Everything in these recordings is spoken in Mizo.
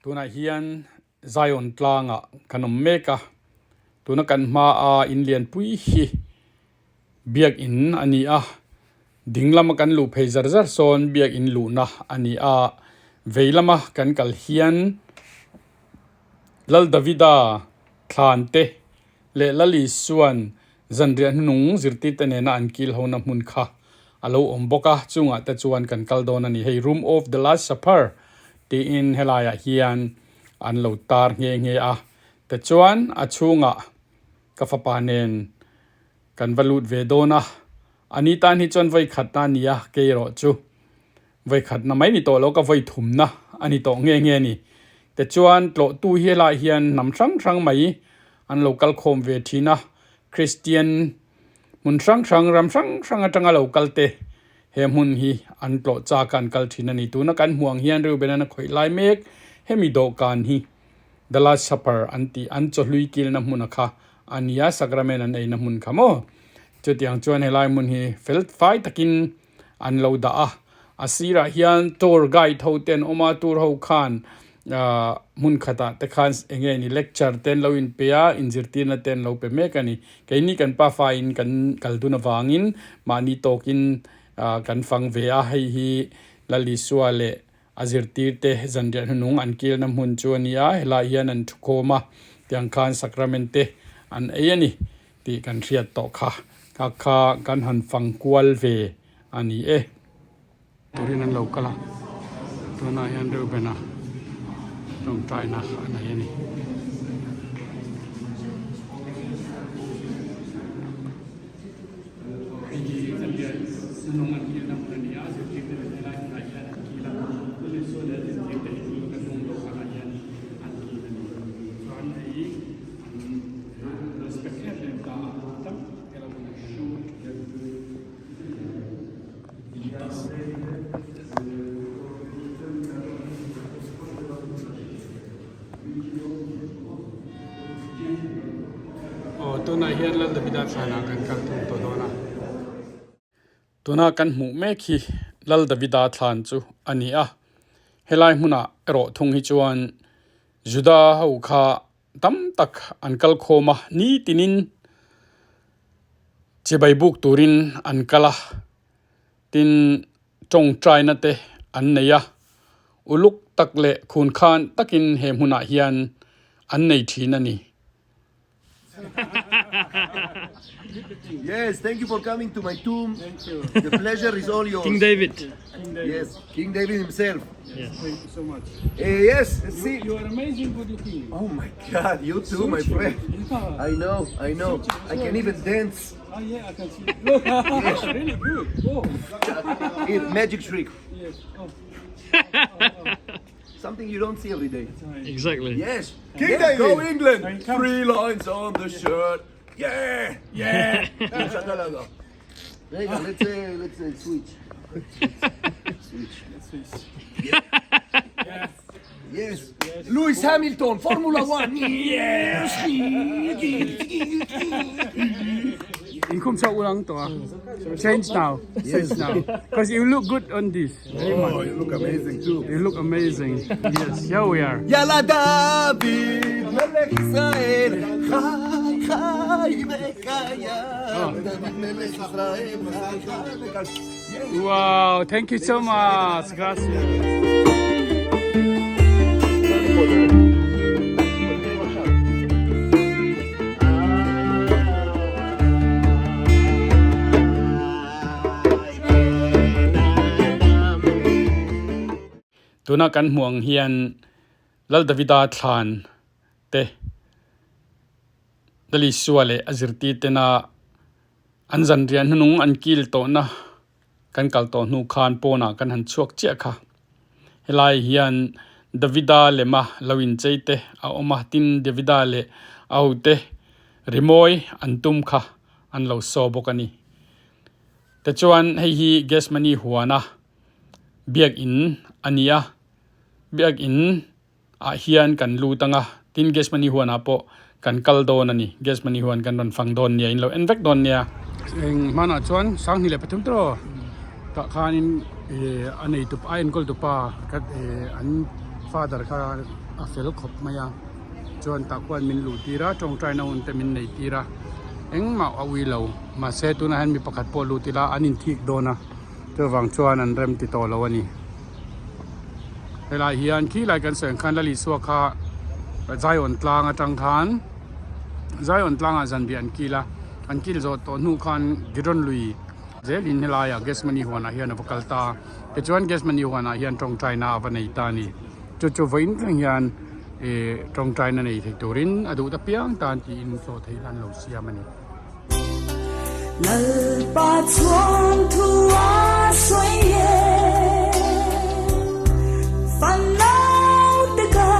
Tunah hian Zion tlangah kan awm mek a, tuna kan hmaa in lianpui hi biakin a ni a, ding lama kan luh phei zar zar sawn biakin luhna a ni a, vei lama kan kal hian Lal Davida thlan te leh Lal Isua'n zanriah hnunung zirtirte nena an kil hona hmun kha a lo awm bawk a, chungah te chuan kan kal dawn a ni. Hei Room of the Last Supper tiin helaiah hian an lo tar nghe nghe a, tichuan a chhungah ka fapa nen kan va lut ve dawn a, a ni tan hi chuan vawi khatna a ni a, kei erawh chu vawi khatna mai ni tawh lo ka vawi thumna a ni tawh nghe nghe a ni. Tichuan tlawhtu hi helaiah hian hnam hrang hrang mai an lo kal khawm ve thin a, Kristian Hmun hrang hrang, ram hrang hrang atanga lo kal te he hmun hi an tlawh chak a an kal thin a ni. Tuna kan hmuh ang hian Reuben an a khawih lai mek hemi dawhkan hi The Last Supper an tih an chawhlui kilna hmun a kha a ni a, sacrament an eina hmun kha maw? Chutiang chuan helai hmun hi fel fai takin an lo dah a, a sirah hian tour guide ho te an awm a, tour ho khan ahh hmun khatah te khan eng nge ni lecture te an lo inpe a, inzirtirna te an lo pe mek a ni. Keini kan pafa in kan kal dun avangin mahni tawkin ahh kan fang ve a, hei hi Lal Isua leh a zirtirte zanriah hnunung an kilna hmun chu a ni a, helaiah hian an thukhawm a, tiang khan sacrament te an ei a ni. Tih kan hriat tawh kha kha kha kan han fang kual ve a ni e. Turin an lo kal a, tunah hian Reuben-a tawngtaina a nei a ni. Hei hi Zalian hnung an kilna hmun a ni a, zirtirte leh helai hmunah hian an kil a, Lalisua leh a zirtirte hi tuna kan hnung dawhkanah hian an kil a ni. Chuan hei. Aw tunah hian Lal Davida thlanah kan kal thung tawh dawn a. Tuna kan hmuh mek hi Lal Davida thlan chu a ni a, helai hmunah erawh thung hi chuan Juda ho kha tam tak an kal khawm a, nitinin chibai buk turin an kal a, tin tawngtaina te an nei a, uluk tak leh khun khan takin he hmunah hian an nei thin a ni. Yes, thank you for coming to my tomb. Thank you. The pleasure is all yours. King David. King David. Yes, King David himself. Yes. Thank you so much. Eh, yes, you, see. You are amazing, good looking. Oh my God, you too, my friend. Yeah. I know, I know. I can even dance. Oh yeah, I can see. Look, yes. really good. Oh. Here, magic trick. Yes. Oh. Something you don't see every day. Exactly. Yes. King yes, David. Go England. Three lines on the shirt. Yeah. Yeah. Rega, let's uh, let's uh, switch. switch. Let's switch. Yes. yes. Lewis Hamilton, Formula One. Yes. Inkhum sa ulang to ah. Change now. Change now. Because you look good on this. Very much. Oh, you look amazing too. You look amazing. Yes, here we are. יאללה דוד, מלך ישראל, חי חי וקיים. דוד מלך ישראל, חי חי וקיים. Wow, thank you so much. Gracias. Tuna kan hmuh ang hian Lal Davida thlan te Lal Isua leh a zirtir tena an zanriah hnunung an kil tawhna kan kal tawh hnu khan pawnah kan han chhuak chiah kha. Helai hian Davida lema lo inchei te a awm a, tin Davida leh a hote rimawi an tum kha an lo saw bawk a ni. Tichuan hei hi Gethsemane huana biakin a ni a, biakin ah hian kan lut ang a, tin Gethsemane huanah pawh kan kal dawn a ni, Gethsemane huan kan rawn fang dawn nia, in lo en vek dawn nia. Eng hmanah chuan sanghnih leh pathum tawh tah khanin ih a nei tupa a enkawl tupa ka ih an father kha. a fel khawp mai a chuan tah khuan min luh tir a tawngtaina hun te min nei tir a engmah a ui lo mahse tunah hian mi pakhat pawh lut ila an inthik dawn a chuvang chuan an rem ti tawh lo a ni helai hian khilai kan sawi ang khan Lal Isua kha Zion tlang atang khan Zion tlangah zanriah an kil a an kil zawh tawh hnu khan Giron lui zelin helaiah Gethsemane huanah hian a va kal ta a tichuan Gethsemane huanah hian tawngtaina a va nei ta a ni chu chu vawiin thleng hian ih tawngtaina nei thei turin a duh ta piang tan tiin hlawh theihna an lo siam a ni. Lalpa chuan thu a sawi e, Fanau te ka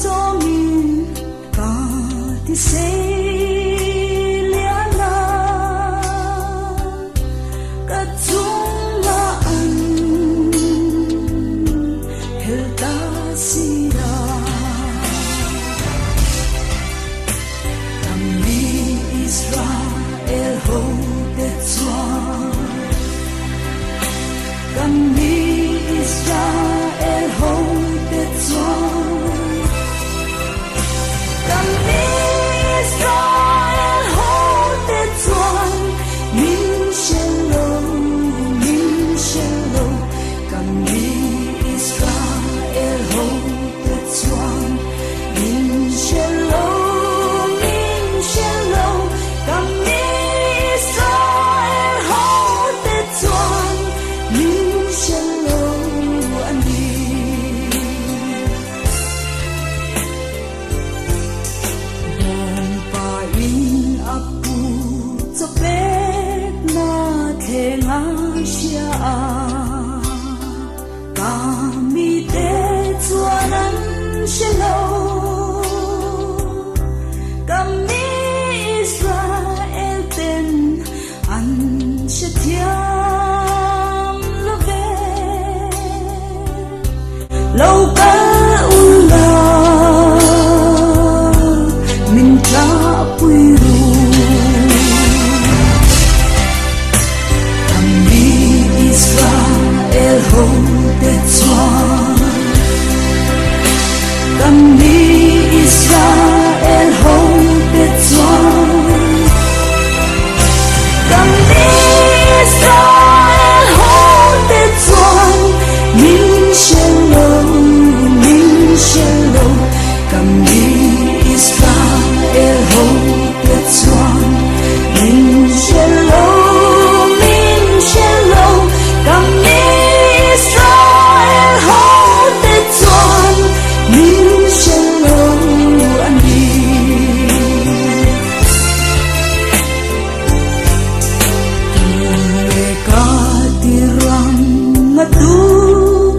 chawmin ka ti sei lian a, ka chunga an hel ta si a. Ka mi Israel ho te chuan Ka mi Israel ho te chuan Ka mi Israel ho te chuan Min hre lo, min hre lo Ka mi Israel ho te chuan Min hre lo, min hre lo Ka mi Israel ho te chuan Min hre lo a ni. Bawngpa in a pu chaw pek na thleng a hria a. Ka mite chuan an hre lo, ka mi Israel ten an hre thiam lo ve. Lo kal u la, min tlahpui ru. Ka mi Israel ho te chuan Ka mi Israel ho te chuan Ka mi Israel ho te chuan Min hre lo, min hre lo Ka mi Israel ho te chuan Min hre lo, min hre lo Ka mi Israel ho te chuan Min hre lo a ni. Tule ka ti rang a tu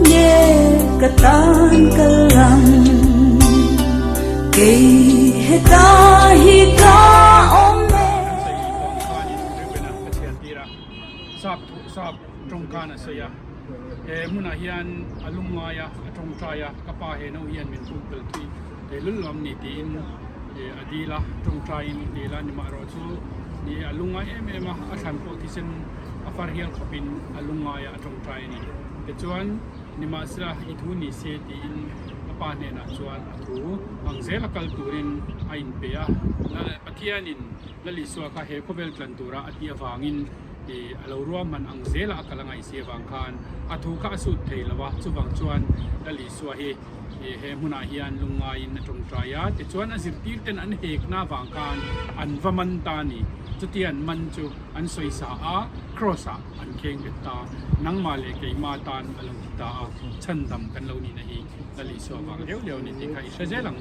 nge ka tan kal ang Kei heta hi ka awm e. Kan sawi inkhawm khanin Reuben-a ka chhiar tir a, sap thu sap tawngkan a sawi a, he hmunah hian a lum ngai a, a tawngtai a, ka pa he no hian min pumpel thui thei lul lo am ni tiin a dil a, tawngtaiin a dil a, nimahrawh chu ni a lungngai em em a, a thlan pawh thisen a far hial khawpin a lungngai a, a tawngtai a ni. Tichuan. Nimahsela i thu ni se tiin a pa hnenah chuan a thu ang zela kal turin a inpe a. Pathianin Lal Isua kha he khawvel tlan tura a tih avangin a lo ruahman ang zela a kal a ngaihsi avang khan a thu kha a sut thei lo a. Chuvang chuan Lal Isua hi he hmunah hian lungngaiin a tawngtai a. Tichuan a zirtirten an hekna avang khan an va man ta a ni. Chutia an man chu an sawisa a, Kraws-ah An kheng bet ta, nangmah leh keimah tan a lo ti ta a, chhandam kan lo nihna hi Lal Isua vang leu leu a ni tih kha i hre zel ang.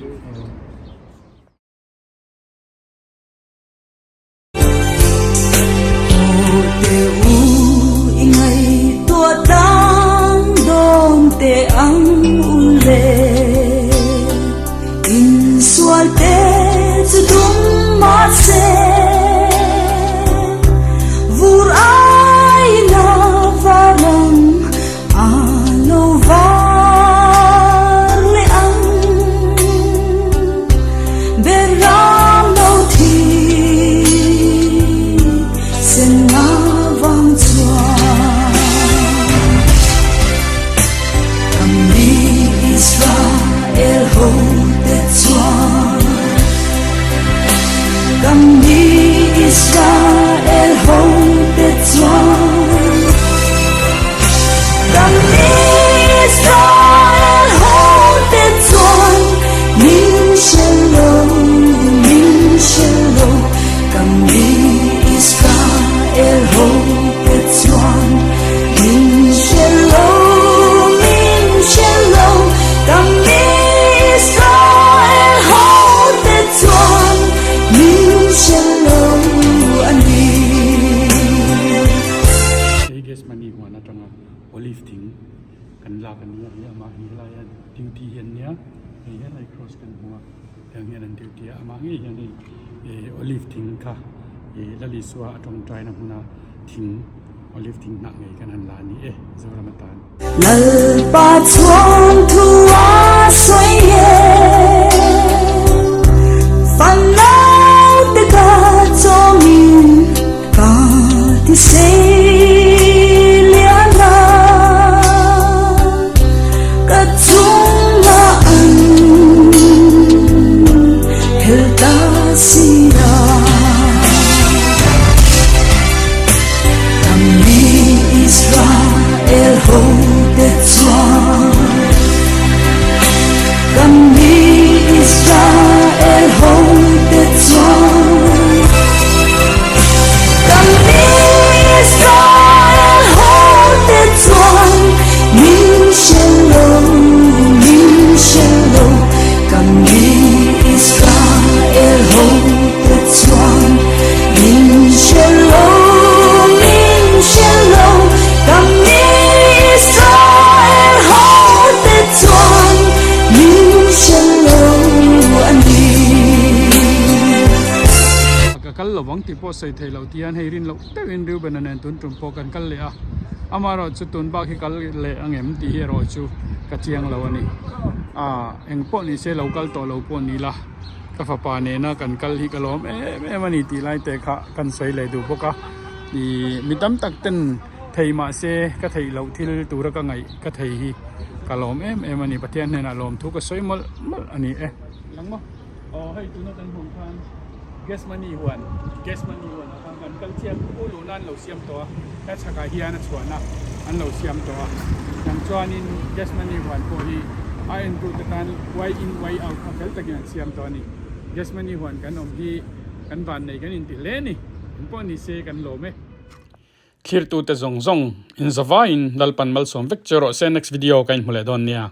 Haw teh u i ngaihtuah tlang dawn teh ang u le, insual te chu dum mahse. Vur ai la varang a lo var leh ang. duty hi an nia hei hian hei cross kan hmu a tiang hian an duty a amah ngei hian hei ih olive thing kha ih Lal Isua a tawngtai na hmuna thing olive thing hnah ngei kan han la a ni e Zoram atan. Lalpa chuan thu a sawi e Fanau te ka chawmin ka ti sei lian a Ka chungah an hel ta si a Ka mi Israel ho te chuan Ka mi Israel ho te chuan Ka mi Israel ho te chuan Min hre lo, min hre lo Ka mi Israel ho te chuan Min hre lo, min hre lo Ka mi Israel ho te chuan Min hre lo a ni. Ka kal lovang tih pawh sawi thei loh ti hian hei rin loh deuhin Reuben-a nen tun tum pawh kan kal leh a, amaherawhchu tun bak hi kal leh ang em tih hi erawh chu ka chiang lo a ni. Aaa eng pawh ni se lo kal tawh lo pawh ni la. Ka fapa nena kan kal hi ka lawm em em a ni tih lai te kha kan sawi leh duh bawk a, ih mi tam tak ten thei mah se ka theih loh thil tura ka ngaih ka thei hi ka lawm em em a ni Pathian hnenah lawm thu ka sawi mawlh mawlh a ni e. Lang maw? Aw hei tuna kan hmuh khan gas money huan gas money huan ah khan kan kal chiah u luhna an lo siam tawh a he chhakah hian a chhuahna an lo siam tawh a dang chuanin gas money huan pawh hi a entute tan way in way out kha fel takin an siam tawh a ni gas money huan kan awm hi kan van nei kan inti hle a ni engpawh ni se kan lawm e. Thlirtute zawng zawng in zavaiin Lalpan malsawm vek che rawh se next video ka inhmu leh dawn nia.